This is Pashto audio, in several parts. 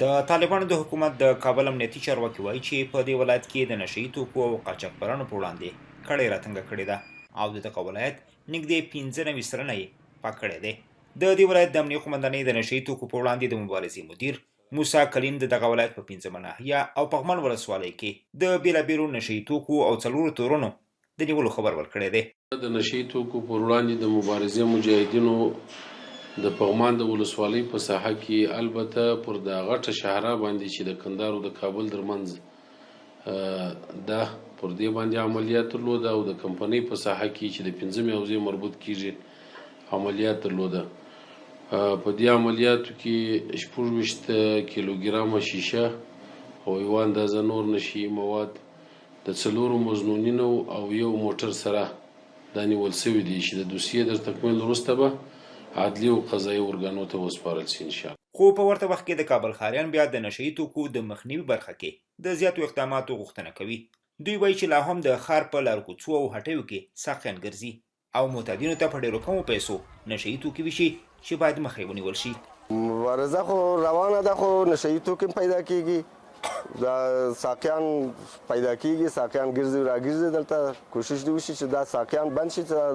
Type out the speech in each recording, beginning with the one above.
د طالبانو د حکومت د کابل امنیتي چارواکي وایي چې په دې ولایت کې د نشه یي توکو او قاچاقبرانو په وړاندې کړۍ راتنګه کړې ده او د دغه ولایت نږدې 95% یې پاک کړی دی. د دې ولایت د امنیې قومندانۍ د نشه یي توکو په وړاندې د مبارزې مدیر موسی کلیم د دغه ولایت په پنځمه ناحیه او پغمان ولسوالۍ کې د بېلابېلو نشه یي توکو او څلورو تورنو د نیولو خبر ورکړی دی. د نشه یي توکو پر وړاندې د مبارزې مجاهدینو د پغمان د ولسوالۍ په ساحه کې، البته پر دا غټه شاهراه باندې چې د کندهار او د کابل تر منځ ده، پر دې باندې عملیات درلوده او د کمپنۍ په ساحه کې چې د پنځمې حوزې مربوط کیږي عملیات درلوده. په دې عملیاتو کې 26 کیلوګرامه شیشه او یوه اندازه نور نشه یي مواد د څلورو مظنونینو او یو موټر سره دا نیول شوي دي چې د دوسیې تر تکمیل وروسته به عدلي او قضايي ارګانو ته وسپارل شي ان شاء الله. خو په ورته وخت کې د کابل ښاریان بیا د نشه یي توکو د مخنیوي برخه کې د زیاتو اقداماتو غوښتنه کوي. دوی وایي چې لا هم د ښار په لارو کوڅو او هټیو کې ساقیان ګرځي او معتادینو ته په ډېرو کمو پیسو نشه یي توکي ویشي چې باید مخه یې ونیول شي. مبارزه خو روانه ده خو نشه یي توکي هم پیدا کېږي، دا ساقیان پیدا کېږي، ساقیان ګرځي راګرځي، دلته کوشش دې وشي چې دا ساقیان بند شي، چې دا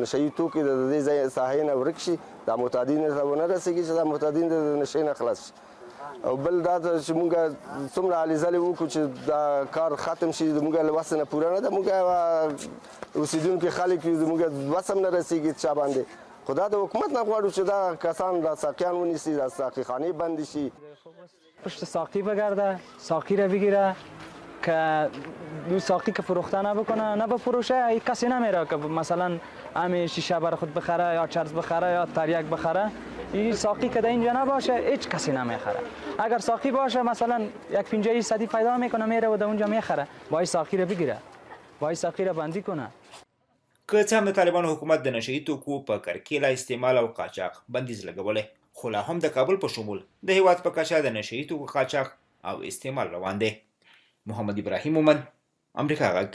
نشه یي توکي د دې ځای ساحې نه ورک شي، دا معتادین ته ونه رسېږي چې دا معتادین د نشې نه خلاص شي. او بل دا چې مونږ څومره هلې ځلې وکړو چې دا کار ختم شي، زموږ له وسې نه پوره نه ده، مونږ اوسېدونکي خلک یو، زموږ وس هم نه رسېږي چا باندې، خو دا د حکومت نه غواړو چې دا کسان دا ساقیان ونیسي، دا ساقیخانې بندې شي. پشت ساقی بگرده، ساقی را بگیره که دو ساقی که فروخته نبکنه نه بفروشه، ای کسی نمیره که مثلا همی شیشه بر خود بخره یا چرس بخره یا تریاک بخره. این ساقی که در اینجا نباشه هیچ کسی نمیخره. اگر ساقی باشه مثلا یک پنجه صدی پیدا میکنه میره و در اونجا میخره. باید ساقی را بگیره، باید ساقی را بندی کنه. که څه هم د طالبانو حکومت د نشه یي توکو په کرکیله، استعمال او قاچاق بندیز لګولی، خو لا هم د کابل په شمول د هېواد په کچه د نشه یي توکو قاچاق او استعمال روان دی. محمد ابراهیم مومند، امریکا غږ.